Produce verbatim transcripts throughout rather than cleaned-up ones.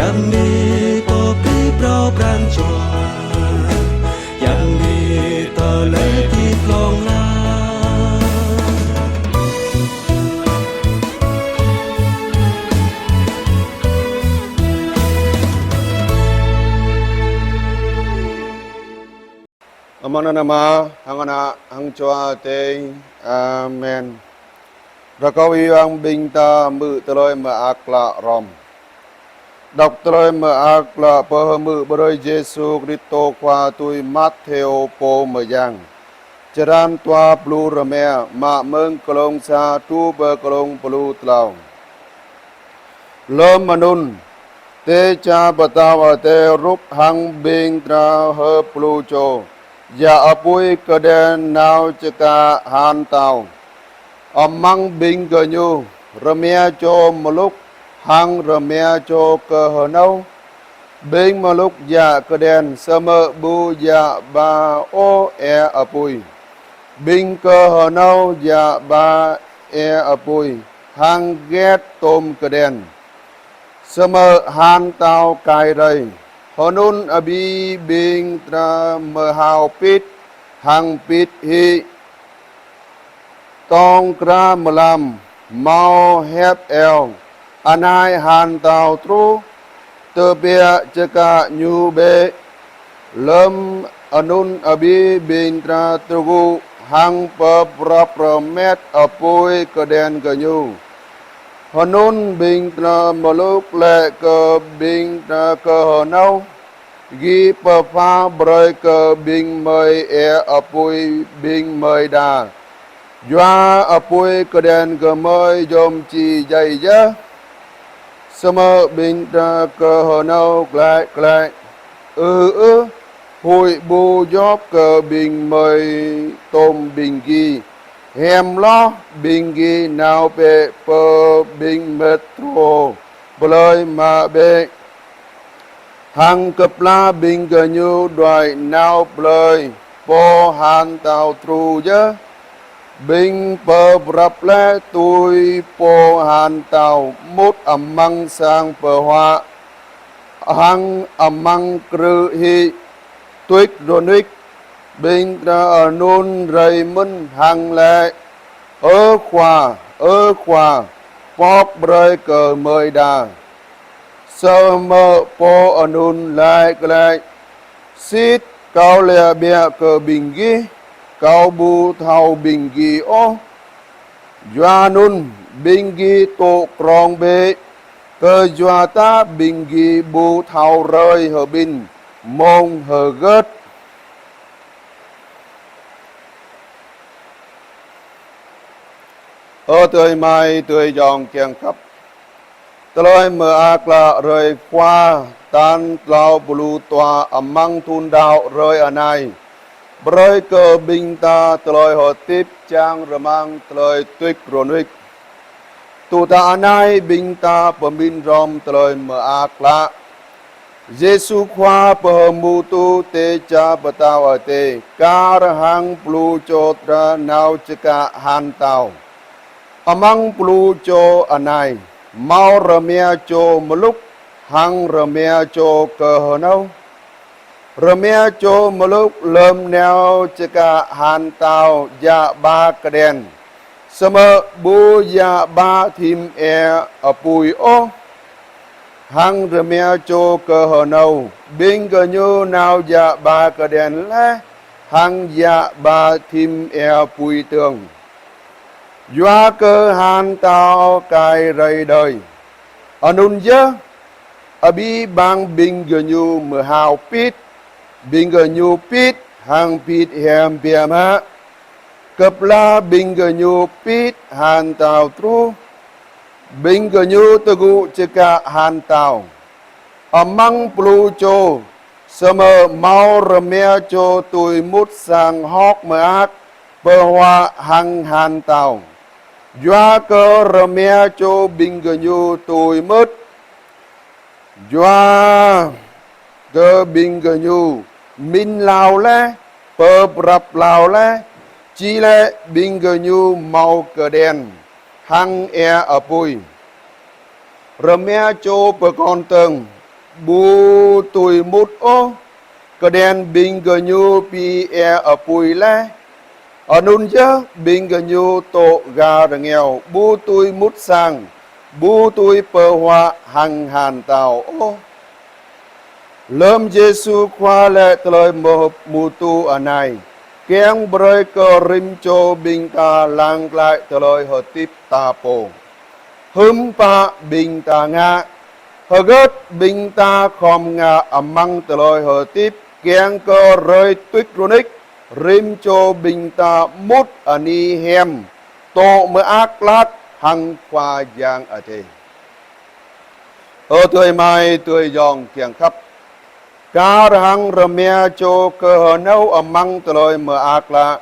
Yang ni pơplih phrâo pran jua, yang ni tơlơi tit hlŏng lar. Amăng anăn Ama, hăng Ană, hăng Jua Adai. Amen. Rơkâo ih wang ƀing ta hmư̆ tơlơi mơak klă hrŏm. Đŏk tơlơi mơak klă pơhmư̆ brơi Yêsu Kristô Khua tui Mathêô pô mơyang. Črăn dua pluh rơma, mă mơ̆ng glông sa truh pơ glông pluh klâo. Lơm anŭn, Dêh čar Pơtao Adai rup hăng ƀing dra hơplu čô, djă apui kơđen nao čơkă han tao. Amăng ƀing gơñu, rơma čô mlŭk hăng rơma čô kơhơnâo. Ƀing mlŭk djă kơđen, samơ̆ ƀu djă ba ôh ia apui. Ƀing kơhơnâo djă ba ia apui, hăng gĕt tôm kơđen. Samơ̆ han tao kai rai. Hơnŭn abih ƀing dra mơhao pit, hăng pit hĭ. Tŏng kra mlam, hmâo hiăp iâu: Anai han tao truh, tơbiă čơkă ñu bĕ. Lơm anŭn abih ƀing dra tơgŭ hăng pơprăp rơmet apui kơđen gơñu. Hơnŭn ƀing dra mlŭk laĭ kơ ƀing dra kơhơnâo: Gih pơpha brơi kơ ƀing gơmơi ia apui ƀing gơmơi đa. Yua apui kơđen gơmơi yôm či djai yơh. Samơ̆ ƀing dra kơhơnâo glaĭ glaĭ: Ư ưh, huĭ ƀu djŏp kơ ƀing gơmơi tôm ƀing gih. Hiam hloh ƀing gih nao bĕ pơ ƀing mơdrô plơi mă bĕ. Hăng kơplah ƀing gơñu đuaĭ nao plơi, pô han tao truh yơh. Ƀing pơprăp laih tui pô han tao mŭt amăng sang pơhuă hăng amăng krư̆ hĭ. Tuč rơnuč, ƀing dra anŭn rai mơ̆n hăng laĭ: Ơ Khua, ơ Khua, pŏk brơi kơ gơmơi đa. Samơ̆ pô anŭn laĭ glaĭ: Sĭt kâo laĭ biă kơ ƀing gih, kâo ƀu thâo ƀing gih ôh. Yua anŭn ƀing gih tŏ krŏng bĕ, kơyua ta ƀing gih ƀu thâo hrơi hơbĭn mông hơgơt. Ơ adơi amai adơi ayŏng kiăng khăp. Tơlơi mơak klă hrơi Khua tal klâo pluh dua amăng thŭn đăo hrơi anai. Brơi kơ ƀing ta tơlơi hơdip čang rơmang tơlơi tuč rơnuč. Tŭ ta anai ƀing ta pơmĭn hrŏm tơlơi mơak klă. Yêsu Khua pơhmutu Dêh čar Pơtao Adai, kar hăng pluh čô dra nao čơkă han tao. Amăng pluh čô anai, hmâo rơma čô mlŭk hăng rơma čô kơhơnâo. Rơma čô mlŭk lơm nao čơkă han tao djă ba kơđen, samơ̆ ƀu djă ba thim ia apui ôh. Hăng rơma čô kơhơnâo, ƀing gơñu nao djă ba kơđen laih, hăng djă ba thim ia apui dơ̆ng. Yua kơ han tao kai rai đơi. Anŭn yơh, abih bang ƀing gơñu mơhao pit, ƀing gơñu pit hăng pit hiam biă mă. Kơplah ƀing gơñu pit han tao truh, ƀing gơñu tơgŭ čơkă han tao. Amăng pluh čô, samơ̆ hmâo rơma čô tui mŭt sang hơ̆k mơak pơhuă hăng han tao. Yua kơ rơma čô ƀing gơñu tui mŭt. Yua kơ ƀing gơñu mĭn hlao laih, pơprăp hlao laih, či laĭ ƀing gơñu hmâo kơđen hăng ia apui. Rơma čô pơkŏn dơ̆ng, ƀu tui mŭt ôh, kơđen ƀing gơñu pi ia apui laih. Anŭn yơh ƀing gơñu tŏ ga rơngiao, ƀu tui mŭt sang, ƀu tui pơhuă hăng han tao ôh. Lơm Yêsu Khua laĭ tơlơi mơ̆-, mơ̆ tŭ anai, kiăng brơi kơ rĭm čô ƀing ta lăng glaĭ tơlơi hơdip ta pô. Hưm pă ƀing ta ngă, hơgĕt ƀing ta khŏm ngă amăng tơlơi hơdip, kiăng kơ hrơi tuč rơnik, rĭm čô ƀing ta mŭt anih hiam, tŏ mơak klă hăng Khua Yang Adai. Ơ adơi amai adơi ayŏng kiăng khăp. Kar hăng rơma čô kơhơnâo amăng tơlơi mơak klă.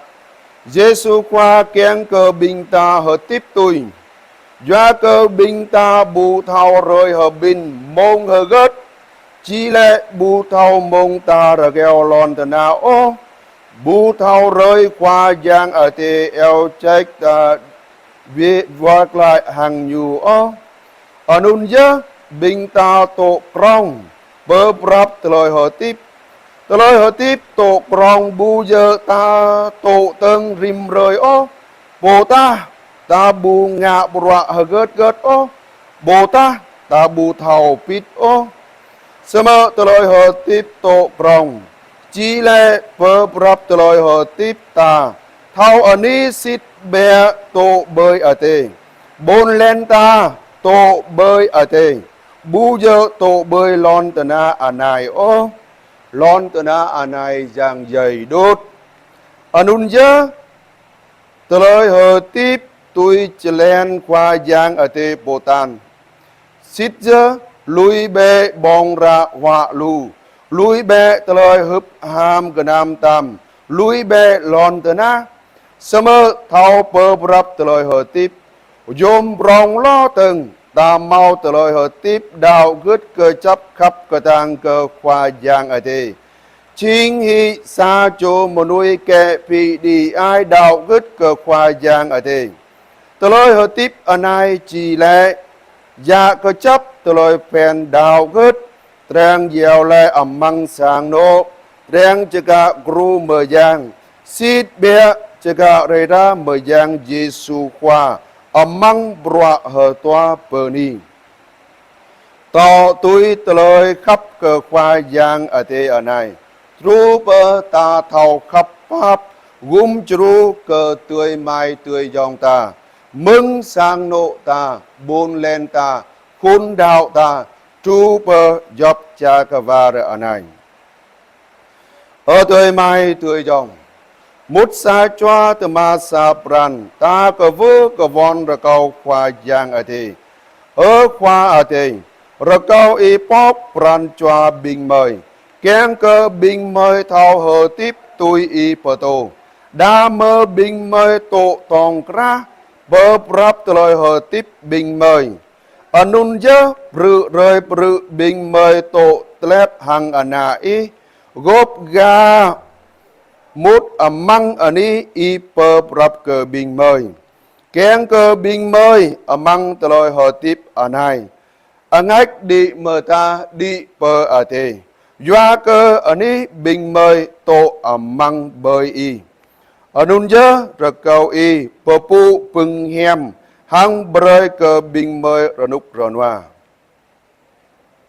Yêsu Khua kiăng kơ ƀing ta hơdip tui. Yua kơ ƀing ta ƀu thâo hrơi hơbĭn mông hơgĕt. Či lĕ ƀu thâo mông ta rơgao lŏn tơnah ôh. Ƀu thâo hrơi Khua Yang Adai iâu ček ta wơ̆t glaĭ hăng Ñu ôh. Anŭn yơh ƀing ta tŏ krŏng pơprăp tơlơi hơdip. Tơlơi hơdip tŏ krŏng ƀu djơ̆ ta tŏ tơ̆ng rĭm hrơi ôh. Ƀôdah ta ƀu ngă bruă hơgĕt hơgĕt ôh. Ƀôdah ta ƀu thâo pĭt ôh. Samơ̆ tơlơi hơdip tŏ krŏng či lĕ pơprăp tơlơi hơdip ta thâo anih sĭt biă tŏ ƀơi adai. Ƀôn lan ta tŏ ƀơi adai. Ƀu djơ̆ tŏ ƀơi lŏn tơnah anai ôh. Lŏn tơnah anai jang jai đôč. Anŭn yơh, tơlơi hơdip tui jơlan Khua Yang Adai pơtă. Sĭt yơh, lui bĕ ƀơ̆ng ră huă lu, lui bĕ tơlơi hưp ham gơnam tam, lui bĕ lŏn tơnah. Samơ̆ thâo pơprăp tơlơi hơdip, yôm prŏng hloh tơ̆ng, ta hmâo tơlơi hơdip đaŏ gưt kơjăp khăp kơtang kơ Khua Yang Adai. Jing hĭ sa čô mơnuih kĕ pi đĭ ai đaŏ gưt kơ Khua Yang Adai. Tơlơi hơdip anai či lĕ, djă kơjăp tơlơi phiăn đaŏ gưt, triang iâu laĭ amăng sang anŏ, triang čơkă gru mơyang, sĭt biă čơkă rai ră mơyang Yêsu Khua, amăng bruă hơtua bơni. Tŏ tui tơlơi khăp kơ Khua Yang Adai anai. Truh pơ ta thâo khăp pap, gum djru kơ adơi amai adơi ayŏng ta. Mơ̆ng sang anŏ ta, ƀôn lan ta, khul đaŏ ta, truh pơ djŏp čar kơwar anai. Ơ adơi amai adơi ayŏng. Mŭt sa čua tơma sa pran, ta kơwưh kơwon rơkâo Khua Yang Adai. Ơ Khua Adai, rơkâo Ih pŏk pran jua ƀing gơmơi. Kiăng kơ ƀing gơmơi thâo hơdip tui Ih pơtô. Đa mơ̆ ƀing gơmơi tŏ tŏng krah, pơprăp tơlơi hơdip ƀing gơmơi. Anŭn yơh, brư̆ hrơi brư̆ ƀing gơmơi tŏ tlep hăng ană Ih, gŏp ga mŭt amăng anih Ih pơprăp kơ ƀing gơmơi. Kiăng kơ ƀing gơmơi amăng tơlơi hơdip anai, angač đĭ mơta đĭ pơ adai. Yua kơ anih ƀing gơmơi tŏ amăng ƀơi Ih. Anŭn yơh, rơkâo Ih pơpŭ pơ̆ng hiam hăng brơi kơ ƀing gơmơi rơnŭk rơnua.